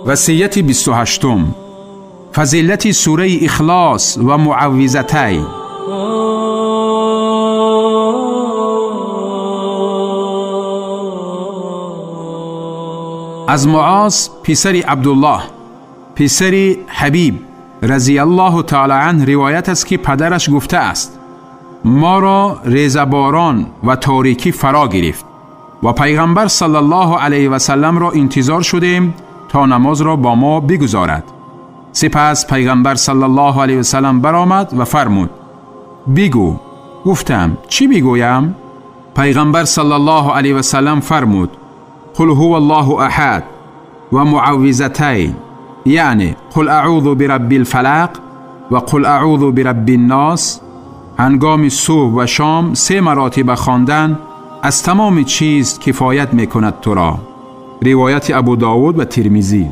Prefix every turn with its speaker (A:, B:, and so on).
A: Васияти 28. Фазилати сураи Ихлос ва Муаввизатайн. Аз Муоз писари Абдуллоҳ писари Ҳабиб разияллоҳу таъала анҳ ривоят аст, ки падараш гуфтааст: моро резаборон ва торикӣ фаро гирифт ва пайғамбар саллаллоҳу алайҳи васалламро интизор шудем то намозро бо мо бигузорад. Сипас пайғамбар саллаллоҳу алайҳи васаллам баромад ва фармуд: бигӯ. Гуфтам: чӣ бигӯям? Пайғамбар саллаллоҳу алайҳи васаллам фармуд: қул ҳува аллоҳу аҳад ва муаввизатайн, яъне қул аъузу бираббил фалақ ва қул аъузу бираббин нос. Ҳангоми субҳ ва шом 3 маротиба хондан аз тамоми чиз кифоят мекунад туро. Ривояти Абу Довуд ва Тирмизӣ.